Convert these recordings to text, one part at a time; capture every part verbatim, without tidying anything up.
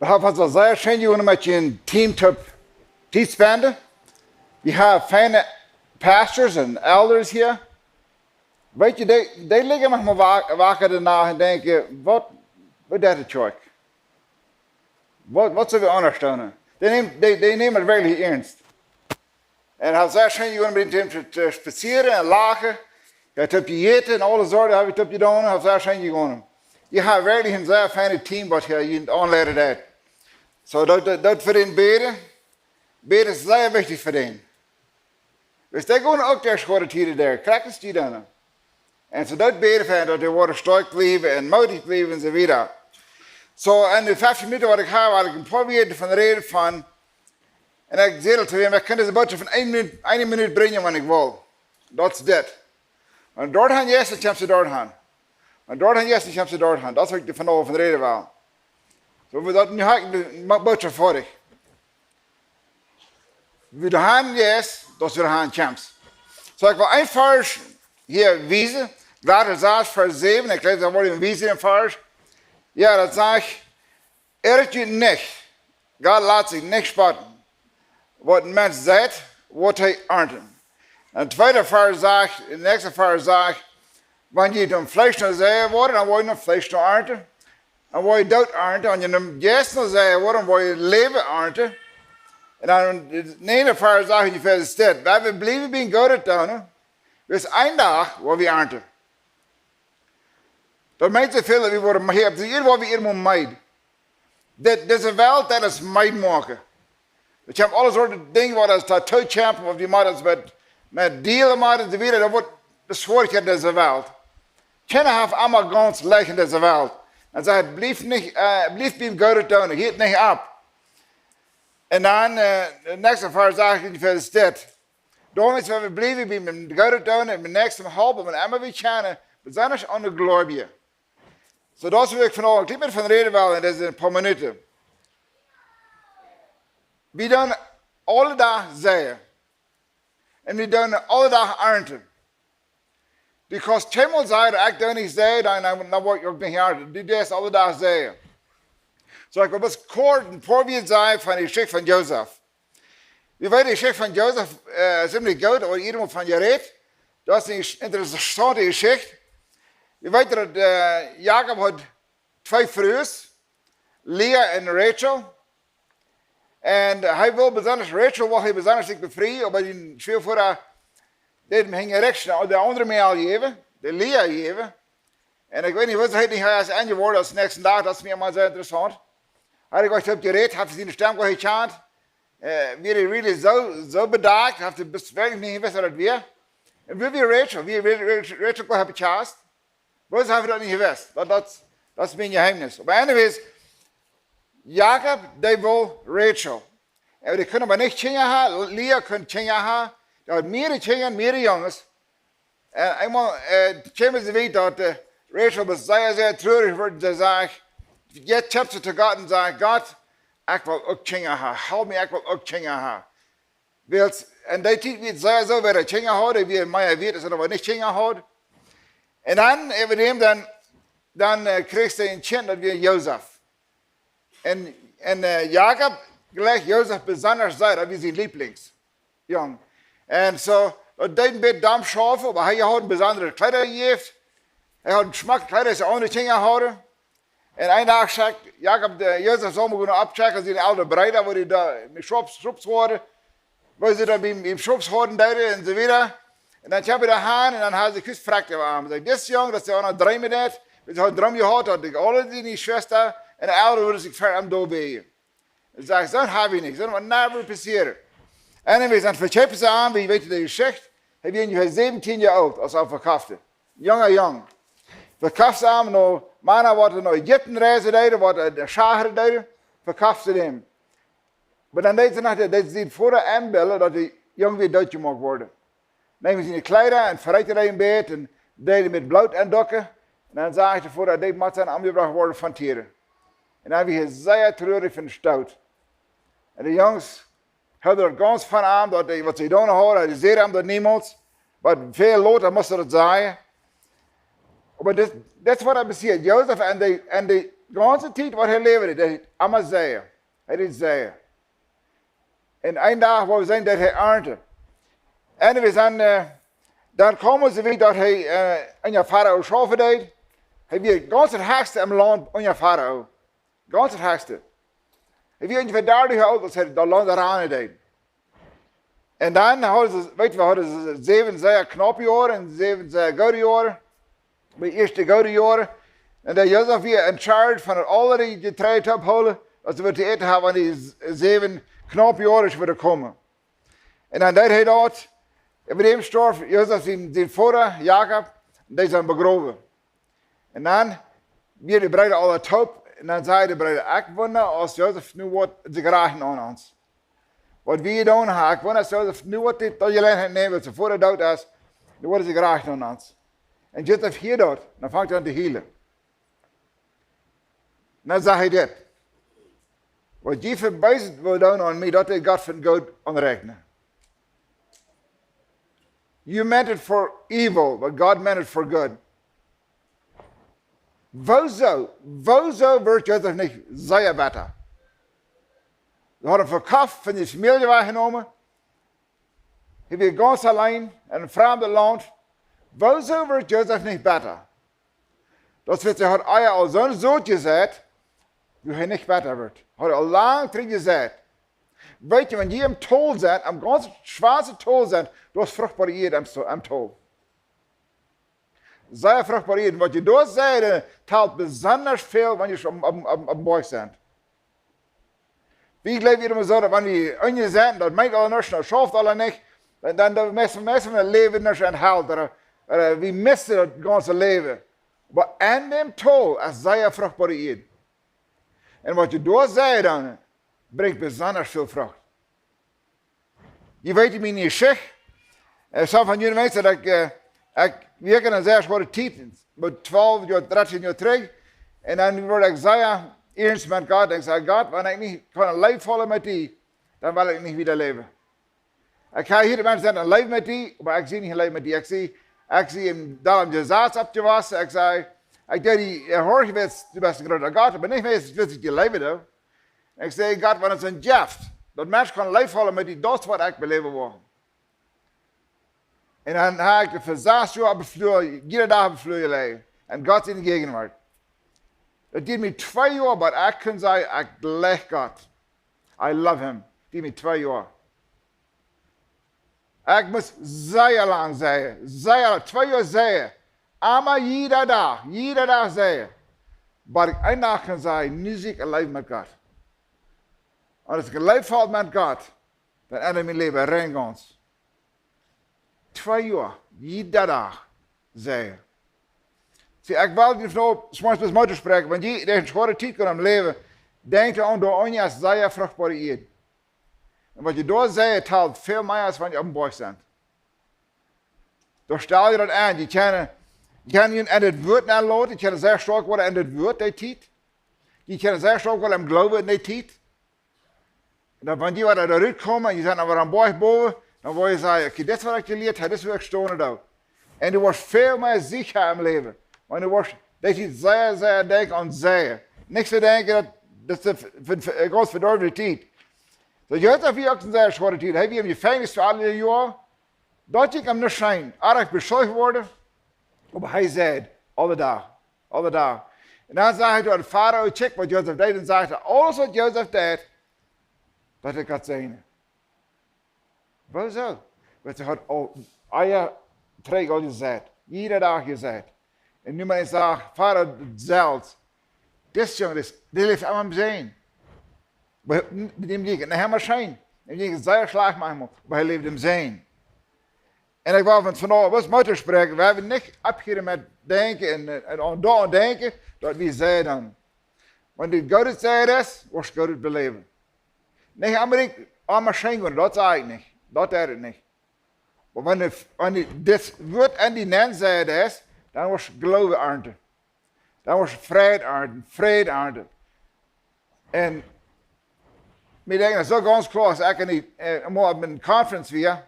Daut haft ons sea scheen jegonen met een Team toop Tiet spenden. Wie haben feine Pastors und Elders hier. Weet jie, dee, dee liggen manchmal wa-, waak doano un denkjen: "Waut, waut deit de Kjoakj? Waut, waut sell wie aundasch doonen?" Dee nämen, dee, dee nämen et werkjlich ernst. Un haft sea scheen jegonen met dän Team to, to spazieren un lachen. Ekj hab jejäten un aule Sorten hab ekj doa jedonen, haft sea scheen jegonen. Jie haben werkjlich een sea feinet Team, waut hia junt aunleiden deit. Soo, daut, daut, daut fa dän bäden, bäden es sea wichtich fa dän. Wiels dee gonen uk derch schwoare Tieden derch, krakjt aus jie dan. Un soo daut bäden fa an, daut dee woaren stoakj bliewen un moodich bliewen un soo wieda. Soo, enne fieftieen Minuten waut ekj hab, well ekj een poa Wieed doavon räden von, un ekj säd aul to wäm, ekj kaun dise Bootschoft en eene Minut, eene Minut brinjen, wan ekj well. Daut es dit. Wan du doahan jeist, dan kjemst du doahan. Wan du doahan jeist, dan kjemst du doahan. Daut es waut ekj vondoag von räden well. Soo, wie daut nu haben, de Bootschoft fa die. Wie du doahan jeist, daut du doahan kjemst. Soo, ekj well een Varsch hia wiesen. Galata sas, Varsch säwen. Ekj läs daut mol en wiesen, dän Varsch. Jo, daut sajcht: "Erret junt nich. Gott lat sikj nich spotten. Waut een Mensch seit, woat hee arnten." Un de tweede Varsch sajcht, de näakjste Varsch sajcht: "Wan jie dän Fleesch no seien woaren, dan woa jie dän Fleesch no arnten. Dan woa jie Doot arnten. Wan jie dän Jeist no seien woaren, dan woa jie Läwen arnten." Un dan de näajende Varsch sajcht, en Efeesa stajt: "Wan wie bliewen biem Goodet doonen, wiels een Dach woa wie arnten." Daut meent soo väl, daut wie woaren hia, hia woa wie irjentwua meed. Dit, dise Welt, daut es meed moaken. Wie haben aule Sorten Dinja, waut ons doatoo kjampen, waut wie motten ons met, met dealen motten un soo wieda. Daut woat de Schwierigkjeit en dise Welt. Kjeena haft emma gaunz leicht en dise Welt. Un sajcht: "Bliew nich, äh, bliew biem Goodet doonen, hieet nich opp." Un dan, äh, de näakjste Varsch sajcht, en Efeesa stajt: "Doarom, wan wie bliewen biem Goodet doonen un dän Näakjsten halpen, wan emma wie kjennen, besonda aun de Gleubje." Soo, daut es waut ekj vondoag een kjlien bät von räden well en dise poa Minuten. Wie doonen aule Dach seien. Un wie doonen aule Dach arnten. Du kaust kjeenmol sajen: "Ekj doo nich seien, dan, dan, dan woa ekj uk nich arnten." Du deist aule Dach seien. Soo, ekj well bloos kort een poa Wieed sajen von de Jeschicht von Josef. Wie weeten de Jeschicht von Josef, äh, ziemlich goot, oba jie haben von jerät. Daut es eene interessaunte Jeschicht. Wie weeten daut, äh, Jakob haud twee Frues, Lea un Rachel. Un, äh, hee wull besonda Rachel, wull hee besonda sikj befrieen, oba dee Schwieawoa deed am hinjarichten, de aundre mea jäwen, de Lea jäwen. Un ekj weet nich, waut hee nich, hee es enjeworden aus näakjsten Dach, daut es mie mau sea interessaunt. Haud ekj uk opp jerät, haud siene Stemm goa nich jekjant. Äh, wia hee really soo, soo bedakt, haud hee bloos werkjlich nich jewist, waut daut wia. Un wua wia Rachel? Wia Ra-, Ra-, Rachel goa nich bekjaust? Woo es, haud hee daut nich jewist? Daut, daut, daut es mien Jeheemnis. Oba anyways, Jakob, dee wull Rachel. Un dee kunn oba nich Kjinja haben, Lea kunn Kjinja haben. Dee haud mearere Kjinja, mearere Junges. Un eemol, äh, kjeem et soo wiet daut, äh, Rachel wia sea, sea truarich jeworden. See säd, jeit kjemt see to Gott un säd: "Gott, ekj well uk Kjinja haben. Halp mie, ekj well uk Kjinja haben." Wiels, en dee Tiet wia et sea soo, wäa Kjinja haud, wia mea wieet aus wäa nich Kjinja haud. Un dan, äwa däm, dan, dan, äh, kjrieech see een Kjint, daut wia Josef. Un, un, äh, Jakob jlikjt Josef besonda sea, daut wia sien Lieblingsjung. Un soo, daut deed een bät domm schaufen, oba hee haud besondre Kjleeda jejäft. Hee haud schmocke Kjleeda, aus aundre Kjinja hauden. Un een Dach sajcht Jakob, de, Josef saul mol gonen opptschekjen, siene elre Breeda, wua dee doa met Schopps, Schopps hauden, wua see doa biem, biem Schopps hauden deeden un soo wieda. Un dan kjeem hee doa han un dan haud hee sikj frakjt äwa am. Sajcht: "Dis Jung, daut es eena, dee dreemt daut, wiels hee haud een Droom jehaut, daut sikj aule siene Schwesta un Elren wudden sikj ver am doabeajen." Un sajcht: "Soont hab wie nich, soont woat never passieren." Anyways, dan vekjeepen see am, wie weeten de Jeschicht. Hee wia onjefäa säwentieen Joa oolt, aus see am vekoften. Junga Jung. Vekoften see am no Mana, waut no Ägipten reisen deeden, waut no Schachre deeden, vekoften see am. Oba dan deeden see noch, daut see sikj Voda enbilden, daut de Jung wia dootjemoakt worden. Neemen siene Kjleeda un vereeten dee een bät un deeden met Bloot enduken. Un dan sajcht de Voda, dee mott dan omjebrocht woaren von Tieren. Un dan wia hee sea truarich von dän Doot. Un de Junges hilden daut gaunz von am, daut hee, waut see jedonen hauden, hee säd am daut niemols. Oba väl lota must hee daut sajen. Oba dit, dit es waut passieet. Josef un de, un de de gaunze Tiet waut hee läwd, deed hee emma seien. Hee deed seien. Un een Dach, wua wie seenen, deed hee arnten. Un wie seenen, äh, dan kjeemen see wada, daut hee, äh, unja Farao schaufen deed. Hee wia de gaunze Hechste em Launt unja Farao. De gaunze Hechste. Hee wia onjefäa dartich Joa oolt, aus hee daut Launt ranen deed. Un dan hauden see, weet wie, hauden see säwen sea knaupe Joaren un säwen sea goode Joaren. Bie de ieeschte goode Joaren. Un de Josef wia in charge von daut aule Jetreid oppholen, daut see wudden to äten haben, wan dee s-, säwen knaupe Joaren wudden komen. Un dan deed hee daut. Äwa däm storf Josef sien, sien Voda, Jakob, un dee sent begrowen. Un dan wieren de Breeda aule toop. Un dan säden de Breeda: "Ekj wunda, aus Josef nu woat sikj rächen aun ons. Waut wie jedonen haben, ekj wunda, aus Josef nu woat dit, daut Jeläajenheit nämen, wiels sien Voda doot es, nu woat hee sikj rächen aun ons." Un Josef hieed daut, dan funk hee aun to hielen. Un dan säd hee dit: "Waut jie fa Beeset wullen doonen aun mie, daut deed Gott fa Goodet omrekjnen. You meant it for evil, but God meant it for good." Wuarom, wuarom wort Josef nich sea bitta? See hauden am vekoft, von de Famielje wajchjenomen. Hee wia gaunz auleen en een framdet Launt. Wuarom wort Josef nich bitta? Daut wia, hee haud ea aul soo soo jeseit, daut hee nich bitta wort. Haud aul lang trigj jeseit. Weet jie, wan jie em Tol sent, em gaunz schwoasten Tol sent, daut es fruchtboare Ieed em, em Tol. Sea fruchtboare Ieed. Waut jie doa seien, talt besonda väl, wan jie aum, aum, aum, aum Boajch sent. Wie jleewen emma soo, daut wan wie unjen sent, daut meent aul nuscht, daut schauft aul nich, dan, dan, dan meist, meist wie läwen nich enn Hal, ooda, ooda wie missen daut gaunze Läwen. Oba enn däm Tol es sea fruchtboare Ieed. Un waut jie doa seien, dan brinjt besonda väl Frucht. Jie weeten miene Jeschicht. Äh, soo von junt weeten, daut ekj, äh, ekj wia enn eene sea schwoare Tiet, bie twalf Joa, dartieen Joa trigj. Un dan wort ekj sea iernst met Gott. Ekj säd: "Gott, wan ekj nich kaun een Läwen faulen met die, dan well ekj nich wieda läwen. Ekj hab hia de Menschen een Läwen met die, oba ekj sie nich een Läwen met die. Ekj sie, ekj sie enn daut Jesaz oppjewossen." Ekj säd: "Ekj deed die, äh, horchen, wiels du best een groota Gott, oba nich mea, wiels ekj die läwen doo." Ekj säd: "Gott, wan et soont jeft, daut Mensch kaun Läwen faulen met die, daut es waut ekj beläwen well." Un dan hab ekj fa sas Joa opp de Flua, jieda Dach opp de Flua jelegen. Enn Gott siene Jäajenwuat. Daut dieed mie twee Joa, oba ekj kunn sajen, ekj leew Gott. I love him. Dieed mie twee Joa. Ekj must sea lang seien, sea, twee Joa seien. Emma jieda Dach, jieda Dach seien. Bat ekj een Dach kunn sajen, nu sie ekj een Läwen met Gott. Un aus ekj een Läwen faul met Gott, dan endat mien Läwen rein gaunz. Twee Joa, jieda Dach seien. See, ekj well die von schmoes bat Montag spräakjen, wan jie derch eene schwoare Tiet gonen em Läwen, denkjt aun, doa unjen es sea fruchtboare Ieed. Un waut jie doa seien, talt väl mea aus wan jie oppem Boajch sent. Doa stal jie daut aun. Jie kjennen, jie kjennen junt enn daut Wuat aunloten, jie kjennen sea stoakj woaren enn daut Wuat, dee Tiet. Jie kjennen sea stoakj woaren em Gloowen enn dee Tiet. Un dan, wan jie wada doa rutkomen un jie sent dan wada aum Boajch bowen, dan woa jie sajen: "Okay, dit es waut ekj jelieet hab, dit es wua ekj stonen doo." Un du woascht väl mea secha em Läwen. Wan du woascht, daut jie sea, sea denkjen aun seien. Nich soo denkjen, daut, daut es de v-, v-, v-, gaunz vedorwne Tiet. Soo, Josef wia uk enn eene sea schwoare Tiet. Hee wia em Jefenkjnis fa aule Joaren. Daut jinkj am nich scheen. Hee es beschuldicht worden. Oba hee säd, aule Dach, aule Dach. Un dan säd hee doa Farao, kjikj waut Josef deed, un säd: "Aules waut Josef deed, daut haft Gott jeseenen." Wuarom? Wiels hee haud aul, ea trigj aul jeseit. Jieda Dach jeseit. Un nu mau ekj saj, Farao selfst, dis Jung, dis, dee läft emma em Säajen. Oba däm jinkj et nich emma scheen. Däm jinkj et sea schlajcht maunchmol, oba hee läft em Säajen. Un ekj well von vondoag bloos Moot toospräakjen, wie haben nich oppjehieet met denkjen un, un aun daut denkjen, daut wie seien dan. Wan du Goodet seien deist, woascht Goodet beläwen. Nich onbedinjt emma scheen woaren, daut saj ekj nich. Daut deed ekj nich. Oba wan du, wan du dit Wuat enn die nenn seien deist, dan woascht Gloowen arnten. Dan woascht Fräd arnten, Fräd arnten. Un mie denkjt daut soo gaunz kloa, aus ekj enn dee, äh, mol opp eene Conference wia,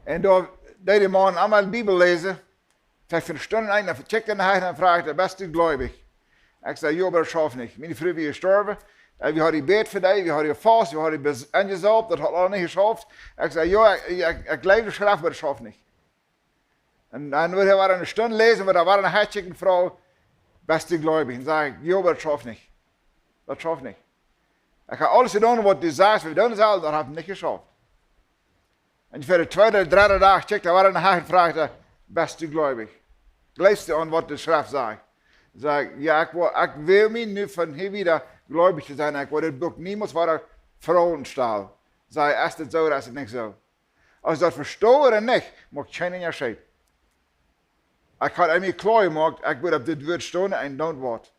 un doa deed de Maun emol de Bibel läsen, veleicht fa eene Stund, un dan kjikjt hee no mie un dan fruach hee: "Best du gleubich?" Ekj säd: "Jo, oba daut schauft nich. Miene Fru wia jestorwen. Äh, wie hauden jebät fa dee, wie hauden jefaust, wie hauden bes-, enjesaupt, daut haud aules nich jeschauft." Ekj säd: "Jo, ekj, ekj, ekj jleew de Schreft, oba daut schauft nich." Un dan wudd hee wada eene Stund läsen, oba doa wia eene hartje Fru: "Best du gleubich?" Un säd ekj: "Jo, oba daut schauft nich. Daut schauft nich. Ekj hab aules jedonen, waut du sajchst, waut wie doonen sellen, daut haft nich jeschauft." Un fa dän tweeden, dredden Dach kjikjt hee wada no Hecht un fruach: "Best du gleubich? Jleefst du aun waut de Schreft sajcht?" Säd ekj: "Jo, ekj well, ekj well mie nu von hia wieda gleubich to sennen. Ekj well dit Buak niemols wada froagen stalen." Säd hee: "Es dit soo ooda es dit nich soo? Aus ekj daut vesto ooda nich, moakt kjeen Unjascheet. Ekj hab mie kloa jemoakt, ekj well opp dit Wuat stonen un doonen waut.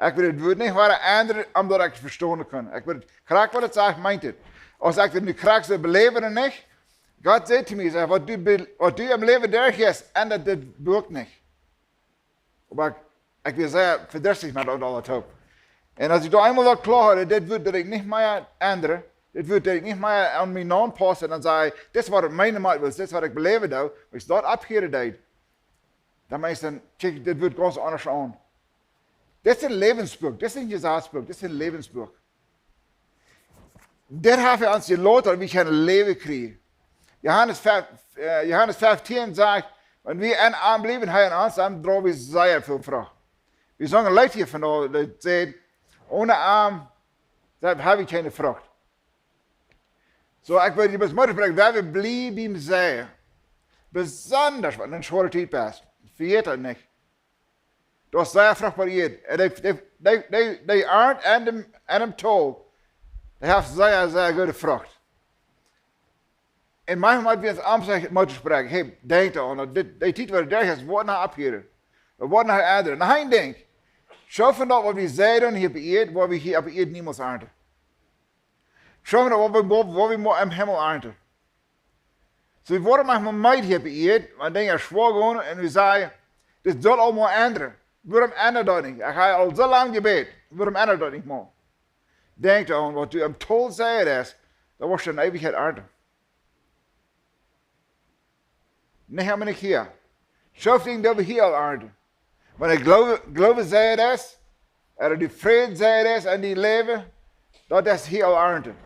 Ekj well dit Wuat nich wada endren, om daut ekj daut vestonen kaun. Ekj well krakjt waut et sajcht, meent et. Aus ekj dit nu krakjt soo beläw ooda nich, Gott säd to mie, sajcht: 'Waut du be-, waut du em Läwen derchjeist, endat dit Buak nich.'" Oba ekj, ekj wia sea vedrisslich met daut aules toop. Un aus ekj doa eemol daut kloa haud, dit Wuat daut ekj nich mea endren, dit Wuat daut ekj nich mea aun mie aunpaussen, dan säd ekj: "Dit es waut ekj meenen mott, dit es waut ekj beläwen doo, wan ekj daut aufhieren deed." Dan meent et, dan kjikj ekj dit Wuat gaunz aundasch aun. Dit es een Läwensbuak, dit es een Jesazbuak, dit es een Läwensbuak. Dit haft hee ons jelieet, daut wie kjennen Läwen kjrieen. Johanes fef, äh, Johanes feftieen sajcht: "Wan wie enn am bliewen, hee enn ons, dan droagen wie sea väl Frucht." Wie sungen een Leet hia von, daut sajcht: "Onen am, dan hab wie kjeene Frucht." Soo, ekj well die bloos Moot sprechen, wan wie bliewen biem Seien. Besondasch wan du en schwoare Tiet best. Vejät daut nich. Daut es sea fruchtboare Ieed. Un dee, dee, dee, dee, dee Arnt aun däm, aun däm Tol, dee haft sea, sea goode Frucht. Un maunchmol motten wie ons aunfangen Moot to sprechen: "Hey, denkj doaraun, daut dit, dee Tiet, waut doa es, woat noch aufhieren. Daut woat noch endren." Noch een Dinkj. Soo von daut, waut wie seien hia opp Ieed, woa wie hia opp Ieed niemols arnten. Soo von daut, waut wie, waut wie motten em Himmel arnten. Soo, wie woaren maunchmol meed hia opp Ieed, wan Dinja schwoa gonen, un wie sajen: "Dit saul aul mol endren. Wuarom endat daut nich? Ekj hab aul soo lang jebät. Wuarom endat daut nich mol?" Denkj doaraun, waut du em Tol seien deist, daut woascht du en Eewichkjeit arnten. Nich emma nich hia. Soo väl Dinja, dee wie hia aul arnten. Wan de Gloowen, Gloowen seien deist, ooda de Fräd seien deist enn dien Läwen, daut es hia aul arnten.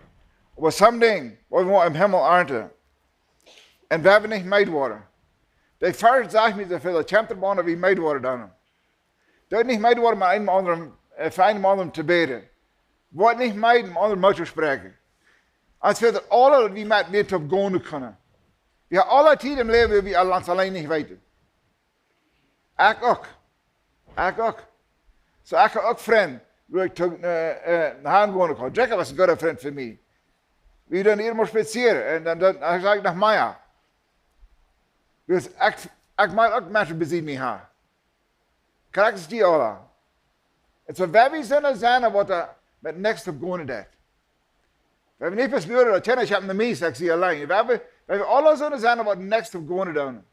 Oba someday, woa wie em Himmel arnten. Un wie woaren nich meed woaren. Dee Varsch sajcht mie soo väl, daut kjemt doaropp aun, daut wie meed woaren dan. Daut nich meed woaren, met eenem aundren, äh, fa eenem aundren to bäden. Woat nich meed, eenem aundren Moot to sprechen. Ons fält daut aules, daut wie met, met toop gonen kjennen. Wie haben aule Tiet em Läwen, wie aul ons auleen nich weeten. Ekj uk. Ekj uk. Soo, ekj hab uk Frind, wua ekj toom, äh, äh, han gonen kaun. Jacob wia een gooda Frint fa mie. Wie doonen hia mol spazieren. Un dan, dan, dan saj ekj noch mea. Wiels ekj, ekj mott uk Menschen bie mie haben. Krakjt aus dee aula. Un soo, wan wie soone sennen, waut doa met nuscht toop gonen deit. Wan wie nich bloos luaren, daut kjeena, ekj hab ne Mies, ekj sie auleen. Wan wie, wan wie aula soone sennen, waut nuscht toop gonen doonen.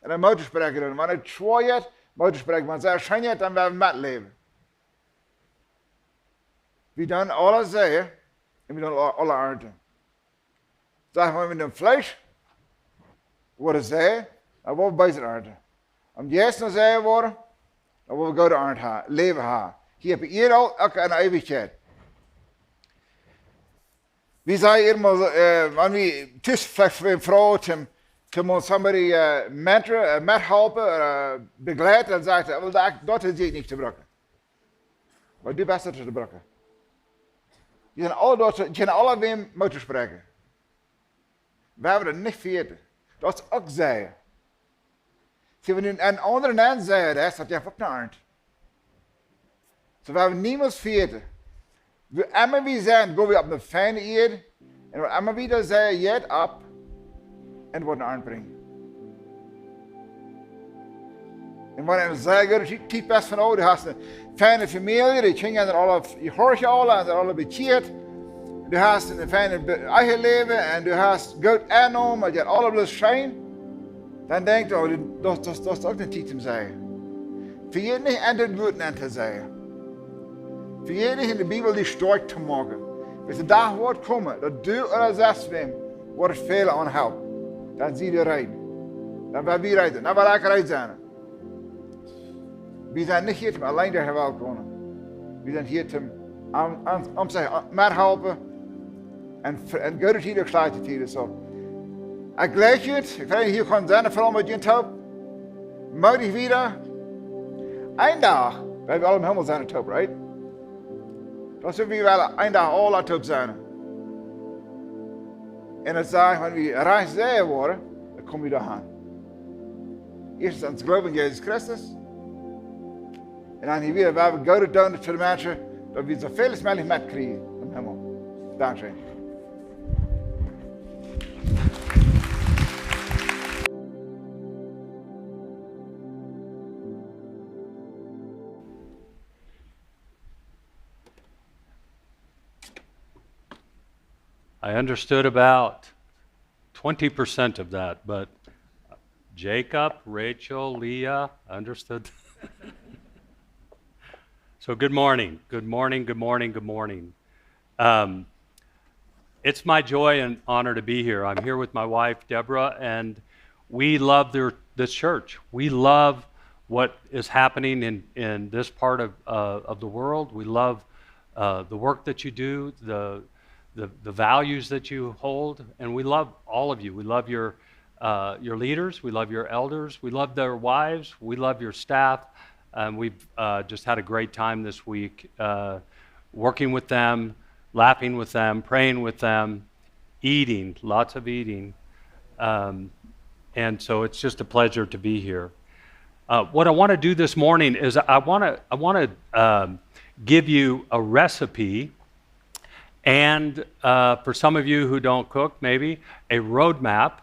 Un dan Moot to sprechen doonen. Wan et schwoa jeit, Moot to sprechen. Wan et sea scheen jeit, dan woa wie metläwen. Wie doonen aule seien, un wie doonen aule, aule arnten. Saj mau, met däm Fleesch woat et seien, dan woa wie beeset arnten. Om Jeist no seien woaren, dan woa wie goode Arnt haben, Läwen haben. Hia opp Ieed aul, uk enn de Eewichkjeit. Wie sajen emol, äh, wan wie tus fa, fa eene Fru toom, toom somebody, äh, mentor, äh, methalpen, äh, bejleiden, dan sajcht see: "Well, daut, daut sie ekj nich to brucken." Oba du best et to brucken. Dee sent aule doa, dee sent aule wäm Moot to sprechen. Wie haben daut nich vejäten. Daut es uk seien. See, wan du een aundren aunseien deist, daut jeft uk ne Arnt. Soo, wie haben niemols vejäten. Wua emma wie sent, go wie opp eene feine Ieed. Un waut emma wie doa seien, jeit opp un woat ne Arnt brinjen. Un wan du en eene sea goode Tiet, Tiet best von, oh, du hast eene feine Famielje, dee Kjinja sent aule, dee horchen aule, sent aule bekjieet. Du hast een feinet Be-, Eheläwen un du hast goot Enkomen, daut jeit aule bloos scheen. Dan denkj, oh, daut, daut, daut es uk ne Tiet toom seien. Vejät nich, aun dit Wuat aun to seien. Vejät nich, en de Bibel die stoakj to moaken. Wiels de Dach woat komen, daut du ooda sest wäm woat fälen aun Help. Dan sie du reed. Dan woa wie reed sennen. Dan woa ekj reed sennen. Wie sent nich hia toom auleen derch de Welt gonen. Wie sent hia toom aun, aun, aun sikj methalpen un, un goode Tieden, schlajchte Tieden. Soo, ekj jleich junt, ekj weet nich, hia kaun sennen, veleicht met junt toop. Mootich wieda. Een Dach woa wie aule em Himmel sennen toop, right? Daut es, wie wellen een Dach aule toop sennen. Un daut sajcht, wan wie rajcht sennen woaren, dan komen wie doa han. Ieeschtens aun Gloowen aun Jesus Christus. Un dan hia wada, wua wie Goodet doonen fa de Menschen, daut wie soo väl aus mäajlich metkjrieen em Himmel. Dankscheen. I understood about twenty percent of that, but Jacob, Rachel, Leah, I understood. So good morning, good morning, good morning, good morning. Um, it's my joy and honor to be here. I'm here with my wife, Deborah, and we love their, this church. We love what is happening in, in this part of, uh, of the world. We love, uh, the work that you do, the, the, the values that you hold, and we love all of you. We love your, uh, your leaders. We love your elders. We love their wives. We love your staff. And we've, uh, just had a great time this week, uh, working with them, laughing with them, praying with them, eating, lots of eating. Um, and so it's just a pleasure to be here. Uh, what I want to do this morning is I want to, I want to, um, give you a recipe and, uh, for some of you who don't cook, maybe a roadmap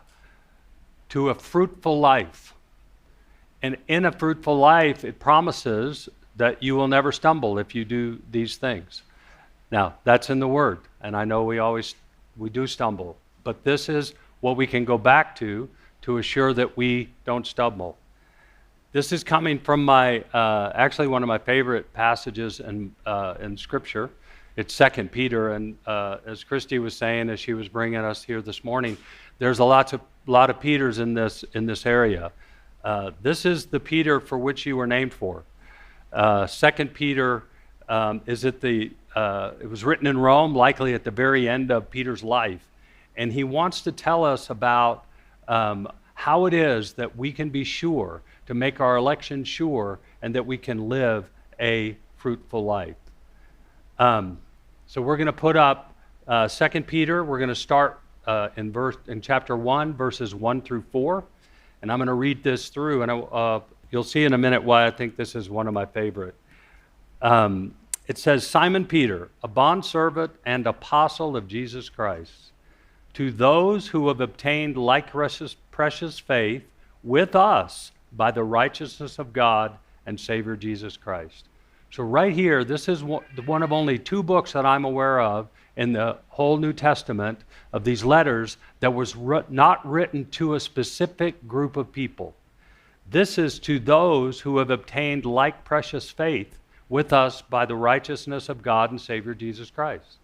to a fruitful life. And in a fruitful life, it promises that you will never stumble if you do these things. Now, that's in the Word, and I know we always, we do stumble, but this is what we can go back to to assure that we don't stumble. This is coming from my, uh, actually one of my favorite passages in, uh, in Scripture. It's Second Peter, and, uh, as Christy was saying, as she was bringing us here this morning, there's a lot of, lot of Peters in this, in this area. Uh, this is the Peter for which you were named for. Uh, Second Peter, um, is at the, uh, it was written in Rome, likely at the very end of Peter's life, and he wants to tell us about, um, how it is that we can be sure to make our election sure and that we can live a fruitful life. Um, so we're going to put up, uh, Second Peter. We're going to start, uh, in verse, in chapter one, verses one through four, and I'm going to read this through, and I, uh, you'll see in a minute why I think this is one of my favorite. Um, it says, "Simon Peter, a bondservant and apostle of Jesus Christ, to those who have obtained like precious, precious faith with us by the righteousness of God and Savior Jesus Christ." So right here, this is one, one of only two books that I'm aware of in the whole New Testament of these letters that was writ-, not written to a specific group of people. This is to those who have obtained like precious faith with us by the righteousness of God and Savior Jesus Christ.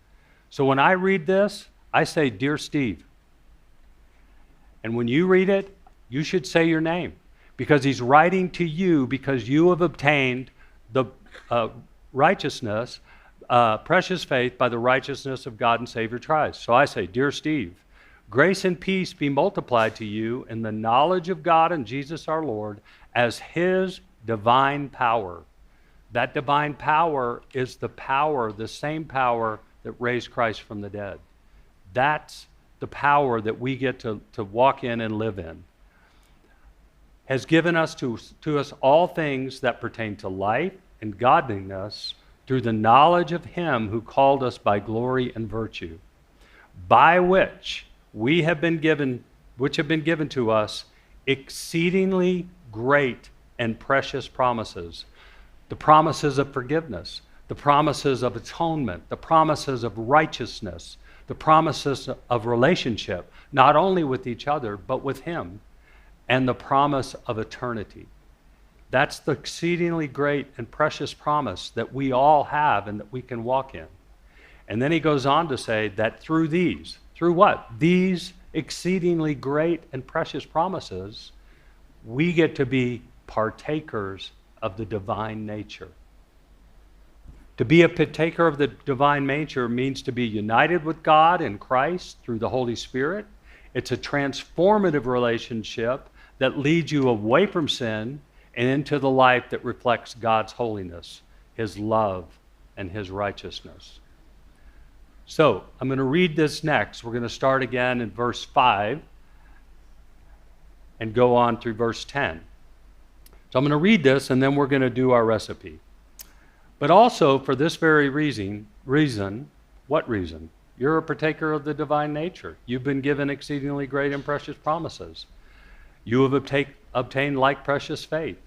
So when I read this, I say, "Dear Steve." And when you read it, you should say your name, because he's writing to you because you have obtained the, uh, righteousness, uh, precious faith by the righteousness of God and Savior Christ. So I say, "Dear Steve, grace and peace be multiplied to you in the knowledge of God and Jesus our Lord as his divine power." That divine power is the power, the same power that raised Christ from the dead. That's the power that we get to, to walk in and live in. "Has given us to, to us all things that pertain to life and godliness through the knowledge of him who called us by glory and virtue, by which we have been given, which have been given to us exceedingly great and precious promises." The promises of forgiveness, the promises of atonement, the promises of righteousness, the promises of relationship, not only with each other, but with him, and the promise of eternity. That's the exceedingly great and precious promise that we all have and that we can walk in. And then he goes on to say that through these, through what? These exceedingly great and precious promises, we get to be partakers of the divine nature. To be a partaker of the divine nature means to be united with God in Christ through the Holy Spirit. It's a transformative relationship that leads you away from sin and into the life that reflects God's holiness, His love, and His righteousness. So I'm going to read this next. We're going to start again in verse five and go on through verse ten. So I'm going to read this, and then we're going to do our recipe. But also for this very reason, reason, what reason? You're a partaker of the divine nature. You've been given exceedingly great and precious promises. You have obta-, obtained like precious faith.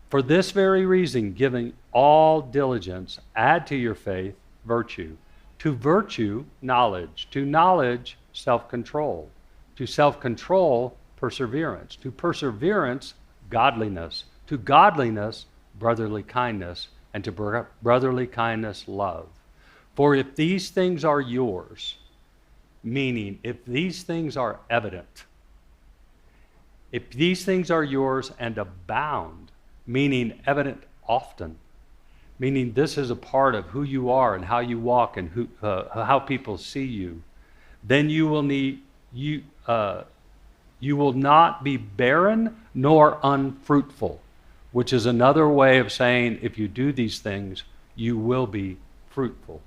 For this very reason, giving all diligence, add to your faith virtue, to virtue knowledge, to knowledge self-control, to self-control perseverance, to perseverance godliness, to godliness brotherly kindness, and to bro-, brotherly kindness love. For if these things are yours, meaning if these things are evident, if these things are yours and abound, meaning evident often, meaning this is a part of who you are and how you walk and who, uh, how people see you, then you will need, you, uh, you will not be barren nor unfruitful, which is another way of saying if you do these things, you will be fruitful.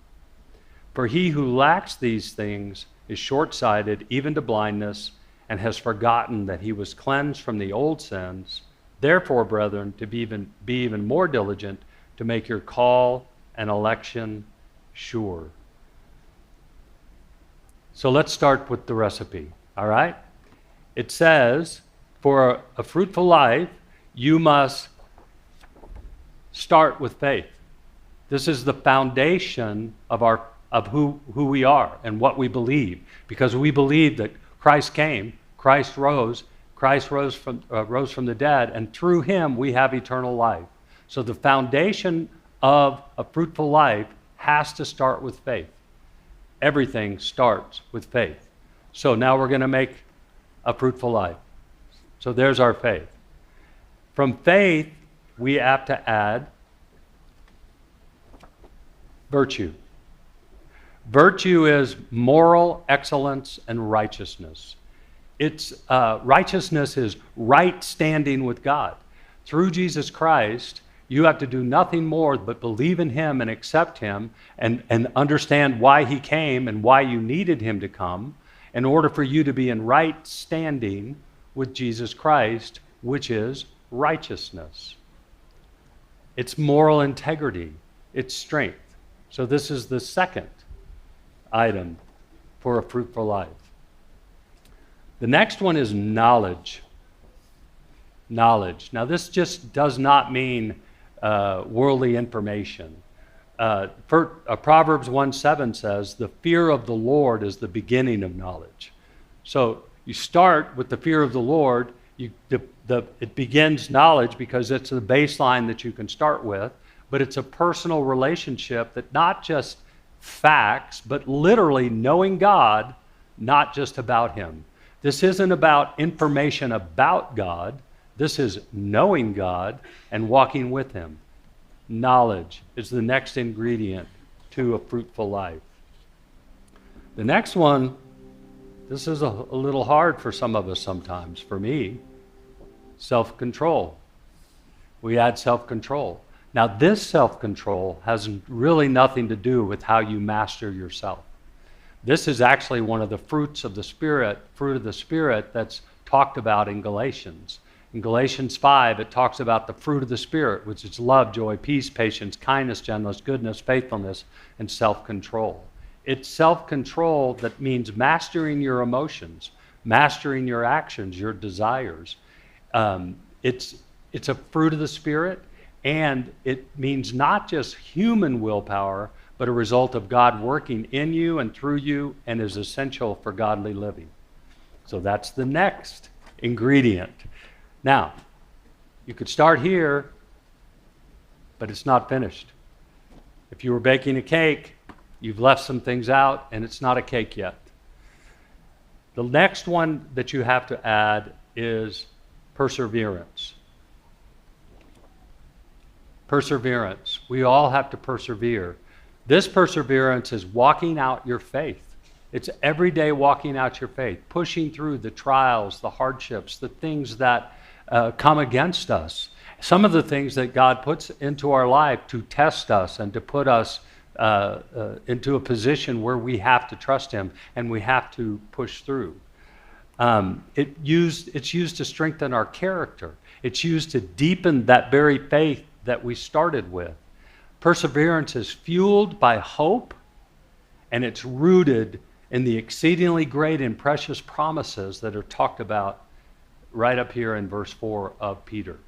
For he who lacks these things is short-sighted, even to blindness, and has forgotten that he was cleansed from the old sins. Therefore, brethren, to be even, be even more diligent to make your call and election sure. So let's start with the recipe, all right? It says, for a fruitful life, you must start with faith. This is the foundation of our, of who, who we are and what we believe, because we believe that Christ came, Christ rose, Christ rose from, uh, rose from the dead, and through him we have eternal life. So the foundation of a fruitful life has to start with faith. Everything starts with faith. So now we're going to make a fruitful life. So there's our faith. From faith, we have to add virtue. Virtue is moral excellence and righteousness. It's, uh, righteousness is right standing with God. Through Jesus Christ, you have to do nothing more but believe in him and accept him and, and understand why he came and why you needed him to come in order for you to be in right standing with Jesus Christ, which is righteousness. It's moral integrity. It's strength. So this is the second item for a fruitful life. The next one is knowledge. Knowledge. Now, this just does not mean, uh, worldly information. Uh, for, uh, Proverbs one seven says, "The fear of the Lord is the beginning of knowledge." So you start with the fear of the Lord. You, the, the, it begins knowledge because it's the baseline that you can start with, but it's a personal relationship that not just facts, but literally knowing God, not just about him. This isn't about information about God. This is knowing God and walking with him. Knowledge is the next ingredient to a fruitful life. The next one, this is a, a little hard for some of us sometimes, for me, self-control. We add self-control. Now, this self-control has really nothing to do with how you master yourself. This is actually one of the fruits of the Spirit, fruit of the Spirit that's talked about in Galatians. In Galatians five, it talks about the fruit of the Spirit, which is love, joy, peace, patience, kindness, gentleness, goodness, faithfulness, and self-control. It's self-control that means mastering your emotions, mastering your actions, your desires. Um, it's, it's a fruit of the Spirit, and it means not just human willpower, but a result of God working in you and through you and is essential for godly living. So that's the next ingredient. Now, you could start here, but it's not finished. If you were baking a cake, you've left some things out, and it's not a cake yet. The next one that you have to add is perseverance. Perseverance. We all have to persevere. This perseverance is walking out your faith. It's every day walking out your faith, pushing through the trials, the hardships, the things that uh, come against us. Some of the things that God puts into our life to test us and to put us uh, uh, into a position where we have to trust Him and we have to push through. Um, it used, it's used to strengthen our character. It's used to deepen that very faith that we started with. Perseverance is fueled by hope, and it's rooted in the exceedingly great and precious promises that are talked about right up here in verse four of Peter.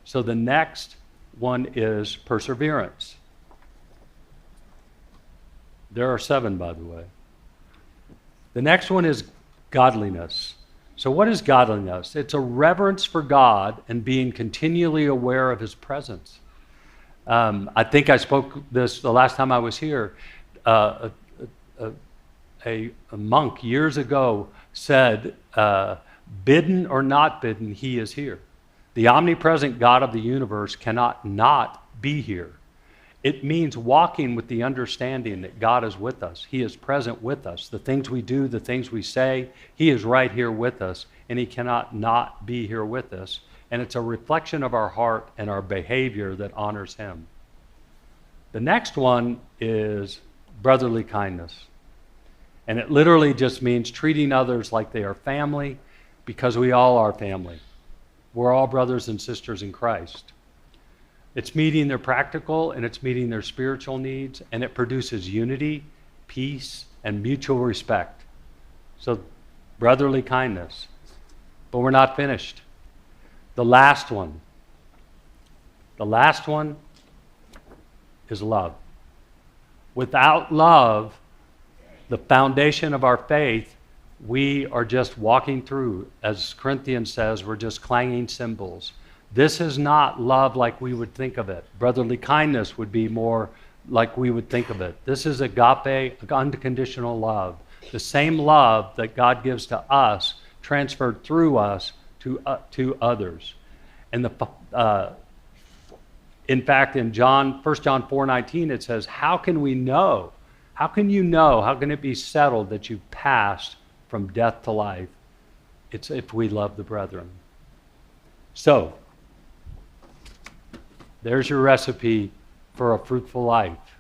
So the next one is perseverance. There are seven, by the way. The next one is godliness. So, what is godliness? It's a reverence for God and being continually aware of His presence. Um, I think I spoke this the last time I was here. Uh, a, a, a, a monk years ago said, uh, "Bidden or not bidden, He is here." The omnipresent God of the universe cannot not be here. It means walking with the understanding that God is with us. He is present with us. The things we do, the things we say, He is right here with us, and He cannot not be here with us. And it's a reflection of our heart and our behavior that honors Him. The next one is brotherly kindness. And it literally just means treating others like they are family, because we all are family. We're all brothers and sisters in Christ. It's meeting their practical and it's meeting their spiritual needs, and it produces unity, peace, and mutual respect. So, brotherly kindness. But we're not finished. The last one. The last one is love. Without love, the foundation of our faith, we are just walking through, as Corinthians says, we're just clanging cymbals. This is not love like we would think of it. Brotherly kindness would be more like we would think of it. This is agape, unconditional love. The same love that God gives to us transferred through us to, uh, to others. And the, uh, in fact, in John, First John four nineteen, it says, "How can we know? How can you know? How can it be settled that you've passed from death to life?" It's if we love the brethren. So, there's your recipe for a fruitful life.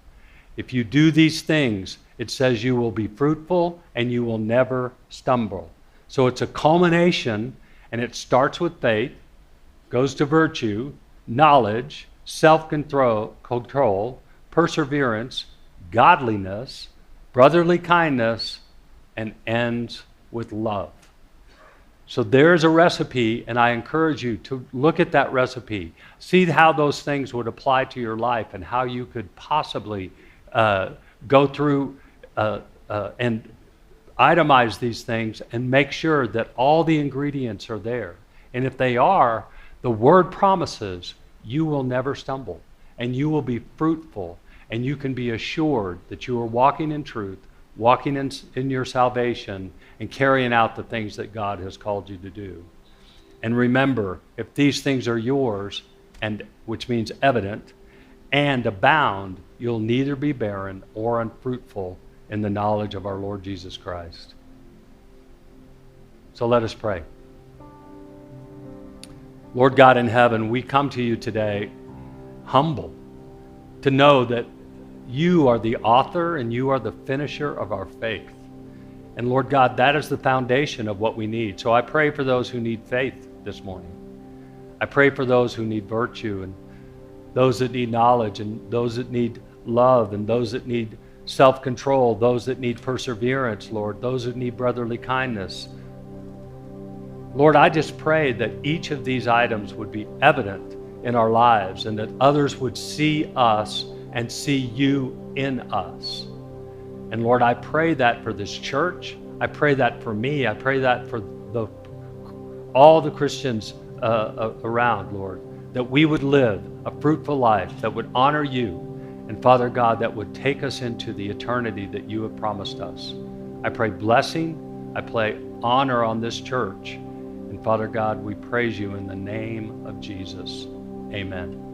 If you do these things, it says you will be fruitful and you will never stumble. So it's a culmination, and it starts with faith, goes to virtue, knowledge, self-control, control, perseverance, godliness, brotherly kindness, and ends with love. So there's a recipe, and I encourage you to look at that recipe, see how those things would apply to your life and how you could possibly, uh, go through, uh, uh, and itemize these things and make sure that all the ingredients are there. And if they are, the word promises you will never stumble, and you will be fruitful, and you can be assured that you are walking in truth, walking in, in your salvation, and carrying out the things that God has called you to do. And remember, if these things are yours, and which means evident, and abound, you'll neither be barren or unfruitful in the knowledge of our Lord Jesus Christ. So let us pray. Lord God in heaven, we come to you today humble to know that you are the author and you are the finisher of our faith. And Lord God, that is the foundation of what we need. So I pray for those who need faith this morning. I pray for those who need virtue and those that need knowledge and those that need love and those that need self-control, those that need perseverance, Lord, those that need brotherly kindness. Lord, I just pray that each of these items would be evident in our lives and that others would see us and see you in us. And Lord, I pray that for this church. I pray that for me. I pray that for the, all the Christians, uh, uh, around, Lord, that we would live a fruitful life that would honor you, and Father God, that would take us into the eternity that you have promised us. I pray blessing, I pray honor on this church. And Father God, we praise you in the name of Jesus. Amen.